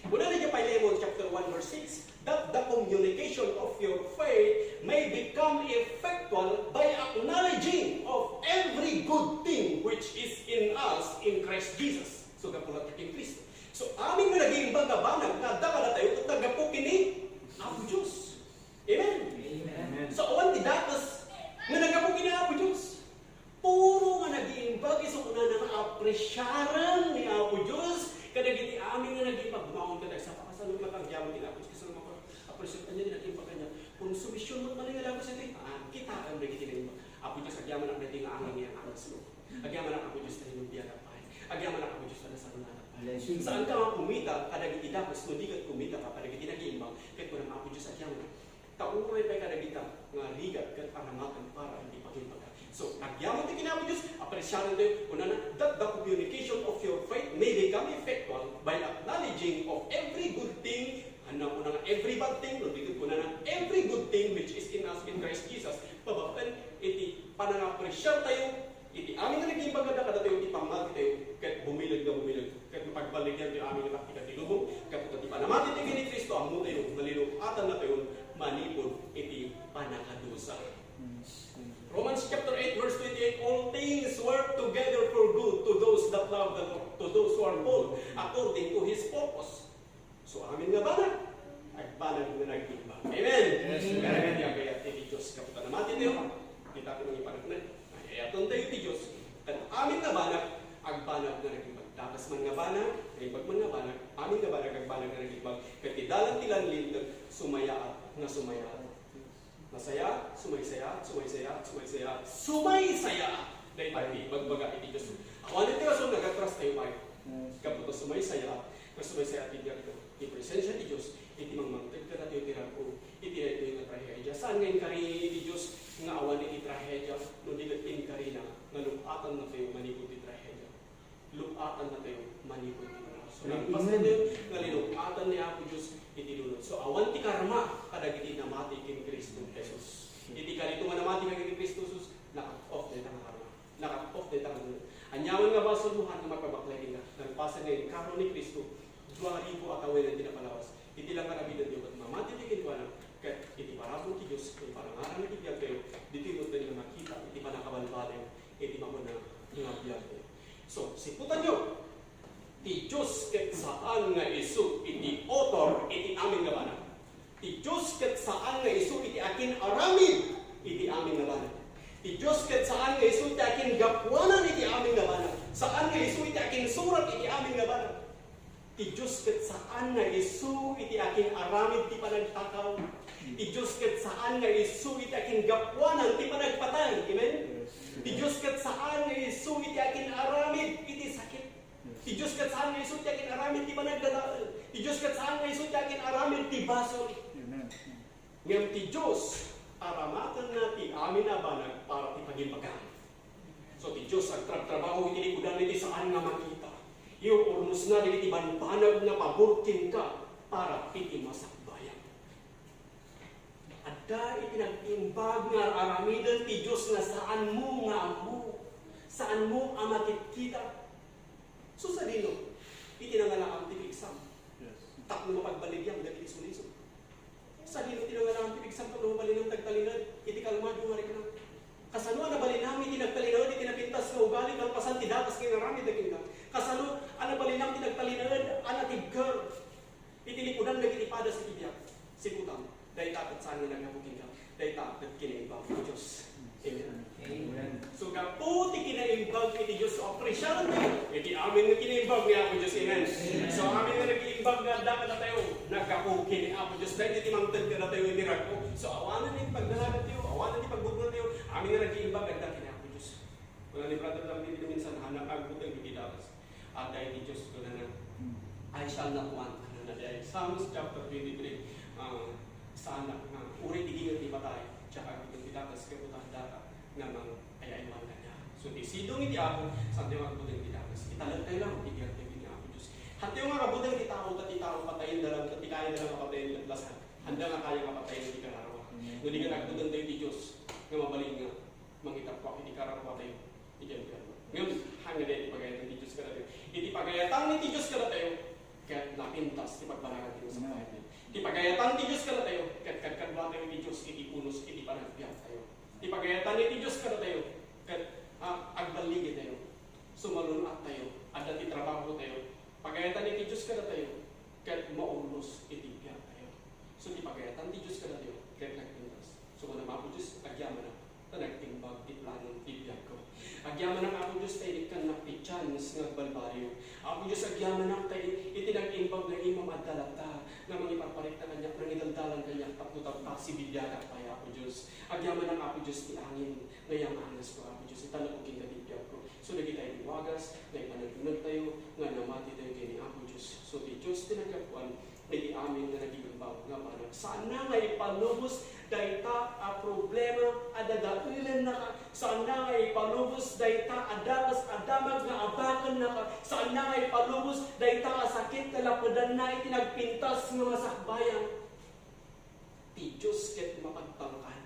Kunana idiay Filemon chapter one verse six, "That the communication of your faith may become effectual by acknowledging of every good thing which is in us in Christ Jesus." So, gapu latta ken Cristo. So, amin nga nag-imbag nga banag nga adda kadatayo, ket naggapu ken ni Apo Dios. Amen? Amen. So, awan ti dakes nga naggapu ken ni Apo Dios. Puro nga nag-iimbag, isu kunana nga apresiaren ni Apo Dios kadagiti amin nga nag-iimbag. Bumangon ka tayo sa pakasano nga pagyaman ti Apo Dios, kasano nga apresiar kaniak ti nag-iimbag kaniak. Konsumision met manen nga dakes iti, ah, kitaem dagiti naimbag. "Apo Dios, agyamanak daytoy nga angin nga anak sino. Agyamanak, Apo Dios, ta rinumpiatak pay. Agyamanak, Apo Dios, ta nasarunatak pay." Blessing. Saan ka nga kumita kadagiti dakes no di ket kumita ka kadagiti nag-iimbag? Ket kunam, "Apo Dios, agyamanak." Ta uray pay kadagita nga rigat ket aramaten para iti pagimbaga. So, agyaman ti ken ni Apo Dios, apresiaren tayo, kunana, "That the communication of your faith may become effectual by acknowledging of every good thing," ania kuna nga every bad thing, no, di ket kunana, "every good thing which is in us in Christ Jesus," babaen iti panangapresiar tayo, iti amin nga nag-imbag kadatayo ti pammati tayo, ket bumileg nga bumileg, ket mapagbaligyan ti amin nga taktika ti lubong, gapu ta ti panamati tayo ken ni Cristo, ammo tayo nga linug-atan natayon manipud iti pannakadusa. Romans chapter eight, verse twenty-eight, "All things work together for good to those that love the Lord, to those who are called according to His purpose." So, amin nga banag, agbanag nga nag-imbag. Amen? Yes, amen. Amen. Ti agayat ti Dios, gapu ta namati tayo, kita ko nang ipanagna, ayayaton tayo ti Dios. Ket amin nga banag, agbanag nga nag-imbag. Dakes man nga banag, naimbag man nga banag, amin nga banag, agbanag nga nag-imbag. Ket ti dalan ti langlit, sumayaat nga sumayaat. Nasayaat, sumaysayaat, sumaysayaat, sumaysayaat, sumaysayaat. Dayta ti ibagbaga iti Dios. Awan iti rason nga agatras tayo pay. Gapu ta sumaysayaat, nga sumaysayaat ti Diablo. Ti presensia ti Dios, iti mangmangted kadatayo ti rag-o, iti daytoy nga trahedia. Saan nga inkari iti Dios nga awan iti trahedia, no di ket inkarina nga lug-atan natayo manipud ti trahedia. Lug-atan natayo manipud ti panaw. So, amen. Nagpas natayo nga linug-atan ni Apo Dios iti lunod. So, awan ti karma kadagiti namati ken Cristo Jesus. Iti kaniato nga namati ken Cristo Jesus, na-cut off dayta nga karma. Na-cut off dayta nga lunod. Aniaman nga basol, Juan, nga mapabaklay kenka, nalpasen nga inkaro ni Cristo, dua ribu a tawen ti napalawas. Iti la nga aramiden tayo ket mamati ti kenkuana, ket iti parabur ti Dios, iti parangarang iti biag tayo, ditoy met nga makita iti pannakabalbaliw iti makunana nga biag tayo. So, siputanyo, ti Dios ket saan nga isu iti author iti amin nga banag. Ti Dios ket saan nga isu iti akin-aramid iti amin nga banag. Ti Dios ket saan nga isu iti akin-gapuanan iti amin nga banag. Saan nga isu iti akin-surat iti amin nga banag. Ti Dios ket saan nga isu iti akin-aramid ti panagtakaw. Ti Dios ket saan nga isu iti akin-gapuanan ti panagpatay. Amen? Ti Dios ket saan nga isu iti akin-aramid iti sakit. Ti Dios ket saan nga isu ti akin-aramid ti panagdadael. Ti Dios ket saan nga isu ti akin-aramid ti basol. Amen. Ngem ti Dios, aramatenna ti amin a banag para ti pagimbagan. So, ti Dios agtrabtrabaho iti likudan iti saan nga makita. Iururnosna dagiti bambanag nga pabor kenka para iti masakbayan. Adda iti nag-imbag nga aramiden ti Dios nga saanmo nga ammo, saanmo a makitkita. So, sadino iti nangalaam ti pigsam? Yes. Tapno mapagbaligyam dagiti sulisog. Saan nga naggapu kenka? Dayta ket kinaimbag ti Dios. Amen. Amen. So, gapu ti kinaimbag iti Dios, so, apresiarantayo iti amin nga kinaimbag ni Apo Dios. Amen. Amen. So, amin nga nag-iimbag nga adda kadatayo, naggapu ken ni Apo Dios. Dayta ti mangted kadatayo iti rag-o. So, awanen ti pagdalagatayo, awanen ti pagbutngotayo, amin nga nag-iimbag adda ken ni Apo Dios. Kuna ni Brother David minsan, "Haannak agbuteng iti dakes." Adda iti Dios, kunana, "I shall not want," kunana diay Psalms chapter twenty-three, ah, saanak nga, uray ti ginget ti patay, diak agbuteng ti dakes, gapu ta addaka nga mangay-aywan kaniak. So, ti sidong iti Apo, saantayo nga agbuteng ti dakes. Italektayo lang ti biagtayo ken ni Apo Dios. Haantayo nga agbuteng ti tao, ta ti tao, patayenda lang, ti kayanda lang nga patayen, laslasak. Haanda nga kaya nga patayen ti kararua. Amen. No di ket agbutengtayo ti Dios, nga mabalin nga mangitappuak iti kararuatayo iti impierno. Ngem, haanna diay ti pagayatan ti Dios kadatayo. Iti pagayatan ti Dios kadatayo, ket napintas ti pagbanagan ti masakbayan. Ti pagayatan ti Dios kadatayo, ket kadkaduatayo iti Dios iti unos iti panagbiagtayo. Ti pagayatan ti Dios kadatayo, ket, ah, agballigitayo. Sumalun-attayo. Adda ti trabahotayo. Pagayatan ti Dios kadatayo, ket maurnos iti biagtayo. So, ti pagayatan ti Dios kadatayo, ket nagpintas. So, kuna Apo Dios, agyamanak ta nagtimbag ti plano ti biagko. Agyamanak, Apo Dios, ta inikkannak ti chance nga agbalbaliw. Apo Dios, agyamanak ta i-, iti nag-imbag nga imam adda latta nga mangiparparikta kaniak, nangidaldalan kaniak, tapno tagtasi bibiagak pay, Apo Dios. Agyamanak, Apo Dios, ti angin nga yang-angasko, Apo Dios, italekko kenka ti biagko. So, dagita iti wagas nga ipaneknektayo nga namatitayo ken ni Apo Dios. So, ti Dios ti naggapuan iti amin nga nag-iimbag nga banag. Saanna nga ipalubos dayta a problema a dadaelennaka. Saanna nga ipalubos dayta a dakes a damag nga abakennaka. Saanna nga ipalubos dayta a sakit nga lapedanna iti nagpintas nga masakbayan. Ti Dios ket mapagtangkan.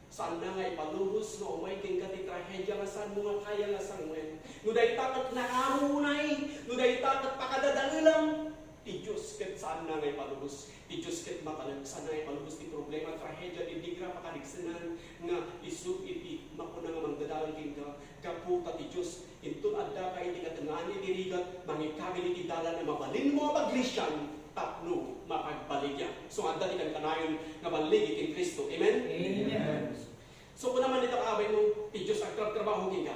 Saanna nga ipalubos nga umay kenka ti trahedia nga saanmo nga kaya nga sangoen. No dayta ket nakaammo unay, no dayta ket pakadadaelam, ti Dios ket saanna nga ipalubos. Ti Dios ket matalek, saanna nga ipalubos ti problema, trahedia, ti digra pakadagsenan nga isu iti makuna nga mangdadael kenka. Gapu ta ti Dios, inton addaka iti katengngaan iti rigat, mangikabil iti dalan a mabalinmo a paglisian tapno mapagbaligya. So, adda ti kankanayon nga balligi ken Cristo. Amen? Amen. So, kuna man dita kaabaymo, ti Dios agtrabtrabaho kenka.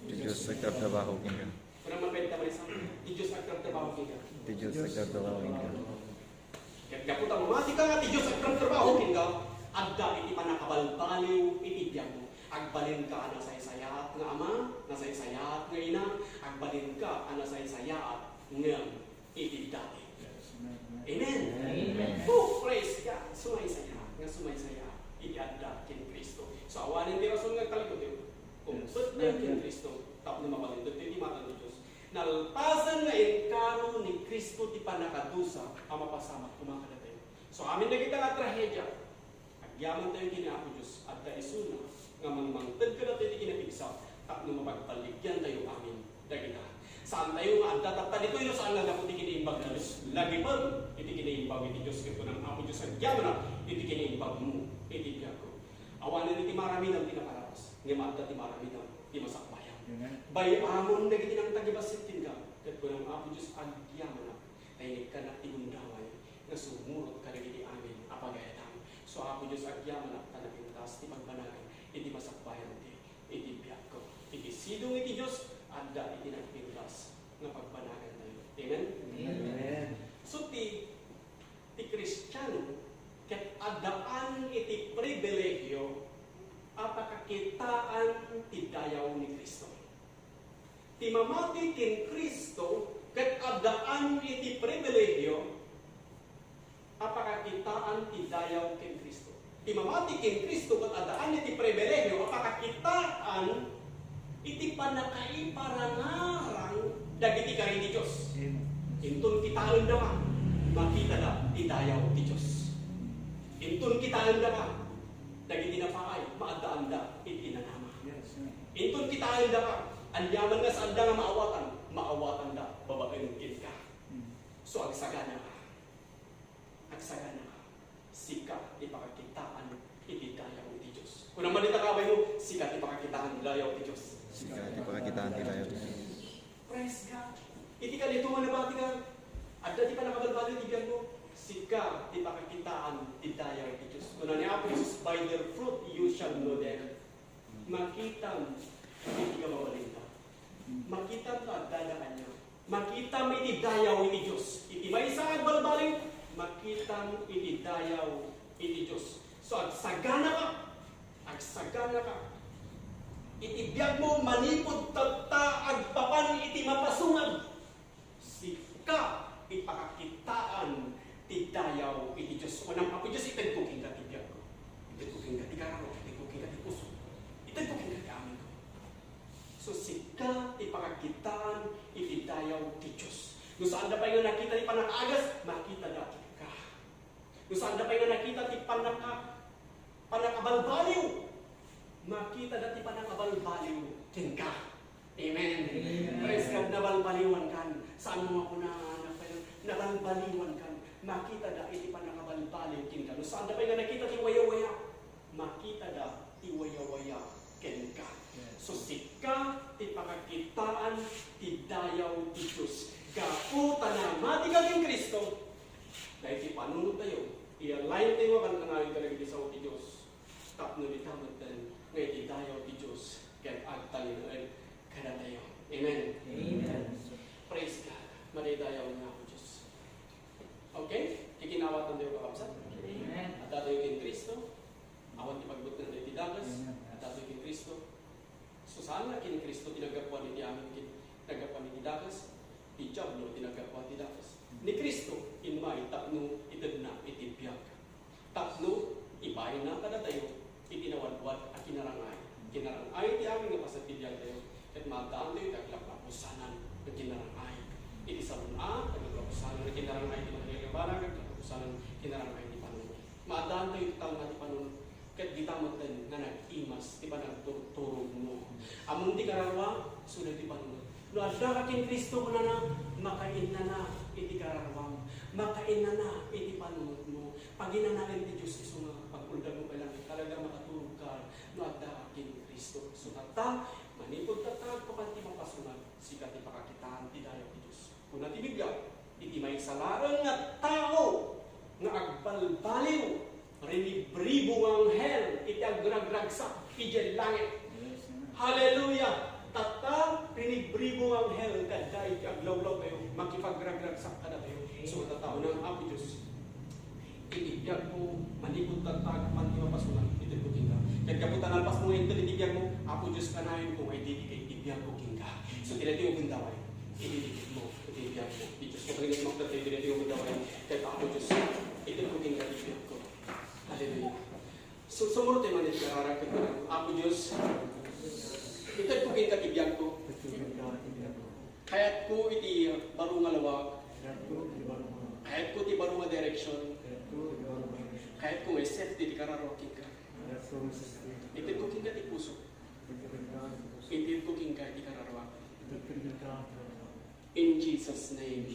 Ti Dios agtrabtrabaho kenka. Kuna man pwede ta maysa, ti Dios agtrabtrabaho kenka. Ti Dios agtrabtrabaho kenka. Ket gapu ta mamatika nga ti Dios agtrabtrabaho kenka, adda iti pannakabalbaliw iti biagmo. Agbalinka a nasaysayaat nga ama, nasaysayaat nga ina, agbalinka a nasaysayaat ngem iti dati. Amen. Amen. Oh, praise God. Sumaysayaat nga sumaysayaat iti adda ken Cristo. So, awanen ti rason nga agtalgutayo. Kumpetna ken Cristo tapno mabalin dagiti matan ti Dios. Nalpasen nga inkaro ni Cristo ti pannakadusa a mapasamak koma kadatayo. So, amin dagita nga trahedia, agyamantayo ken ni Apo Dios, adda isuna nga mangmangted kadatayo ti kinapigsa tapno mapagballigiantayo amin dagita. Saantayo nga adda tatta ditoy no saan nga gapu ti kinaimbag ti Dios. Lagipen iti kinaimbag ti Dios, ket kuna Apo Dios, agyamanak iti kinaimbagmo iti biagko. Awanen iti maramidam ti naparabas, ngem adda ti maramidam ti masakbayan. Amen. Bay-amon dagiti nangtagibassit kenka, ket kuna Apo Dios, agyamanak, ta inikkannak ti gundaway nga sumurot kadagiti amin a pagayatam. So, Apo Dios, agyamanak ta napintas ti pagbanagan iti masakbayan ti, iti biagko. Iti sidong iti Dios, adda iti nagpintas nga pagbanagantayo. Amen? Amen. So, ti ti Kristiano ket addaan iti pribilegio a pakakitaan ti dayaw ni Cristo. Ti mamati ken Cristo ket addaan iti pribilegio a pakakitaan ti dayaw ken Cristo. Ti mamati ken Cristo ket addaan iti pribilegio a pakakitaan iti pannakaiparangarang dagiti kari ti Dios. Amen. Inton kitaendaka, makitada ti dayaw ti Dios. Inton kitaendaka, dagiti napaay, maaddaanda iti nanama. Yes, amen. Inton kitaendaka, aniaman nga saanda nga maawatan, maawatanda babaen kenka. Mm. So, agsaganaka. Agsaganaka, sika ti pakakitaan iti dayaw iti Dios. Kuna man dita kabaymo, sika ti pakakitaan ti dayaw iti Dios. Sika ti pakakitaan ti dayaw iti Dios. Praise God. Iti kaniato nga nabatika, adda ti pannakabalbaliw iti biagmo, si-, Sika ti pakakitaan ti dayaw ti Dios. Kuna ni Apo Jesus, "By their fruit you shall know them." Makitam iti kababalinda. Makitam no addada ania. Makitam iti dayaw iti Dios. Iti maysa nga agbalbaliw, makitam iti dayaw iti Dios. So, agsaganaka, agsaganaka iti biagmo manipud tatta agpapan iti mapasungad. Sika ti pakakitaan ti dayaw iti Dios. Kunam, "Apo Dios, itedko kenka ti biagko. Itedko kenka ti kararok, itedko kenka ti puso. Itedko kenka ti amin ko." So, sika ti pakakitaan iti dayaw ti Dios. No saanda pay nga nakita ti pannakaagas, makitada kenka. No saanda pay nga nakita ti pannaka-, pannakabalbaliw, makitada ti pannakabalbaliw kenka. Amen. Amen. Praise God, nabalbaliwankan. Saan mo nga kuna, anak, nabalbaliwankan. Makitada iti pannakabalbaliw kenka. No saanda pay nga nakita ti wayawaya, makitada ti wayawaya kenka. Yes. So, sika ti pakakitaan ti dayaw ti Dios. Gapu ta namati ka ken Cristo, daytoy panunot tayo, i-align tayo mapan kanayon kadagiti sao ti Dios. Tapno dita metten nga iti dayaw ti Dios ket agtalinaed kadatayo. Amen. Amen. Praise God. Madaydayaw nga Apo Dios. Okay? Kikinawatan tayo, kakabsat? Amen. Addatayo ken Cristo. Awan ti pagbutngan iti dakes. Amen. Addatayo ken Cristo. So, saan nga ken Cristo ti naggapuan iti amin ken naggapuan iti dakes? Ti Diablo ti naggapuan ti dakes. Ni Cristo, immay tapno itedna iti biag. Tapno ibayna kadatayo iti nawadwad a kinarang-ay. Kinarang-ay ti amin nga paset ti biagtayo, ket maaddaantayo iti aglaplapusanan nga kinarang-ay. Iti salun-at, aglaplapusanan nga kinarang-ay ti Managalagabana, ket aglaplapusanan kinarang-ay ti panunot. Maaddaantayo iti talna ti panunot, ket dita metten nga nag-imas ti panagturturogmo. Ammom ti kararuam, isu daytoy panunot. No addaka ken Cristo, kunana, makainnana iti kararuam, makainnana iti panunotmo. Paginanaen ti Dios isu nga pagkuldagmo pay laeng, talaga makaturogka no addaka ken Cristo. Isu tatta, manipud tatta, agpapan ti mapasungad, sika ti pakakitaan ti dayaw ti Dios. Kuna ti Biblia, iti maysa laeng nga tao nga agbalbaliw, rinibribo nga anghel iti agragragsak idiay langit. Yes, amen. Hallelujah! Tatta, rinibribo nga anghel kadda iti aglawlawtayo, makipagragragsak kadatayo. Isu nga tatta, kunam, Apo Dios, iti biagko, manipud tatta, agpapan ti mapasungad, itedko kenka. Ket gapu ta nalpasmo nga inted iti biagmo, Apo Dios, kanayonko nga idedicate ti biagko kenka. So, ti daytoy nga gundaway, idedicate mo iti biagmo iti Dios. Ket iti makdatayo, ti daytoy nga gundaway, ket Apo Dios, itedko kenka ti biagko. Hallelujah. So, sumurot tayo man iti kararag ket kunam, Apo Dios, itedko kenka ti biagko. Kayatko iti baro nga lawag. Kayatko ti baro nga direksyon. Kayatko nga i-set ti kararuak kenka. Itedko kenka ti puso. Itedko kenka ti kararuak. In Jesus' name.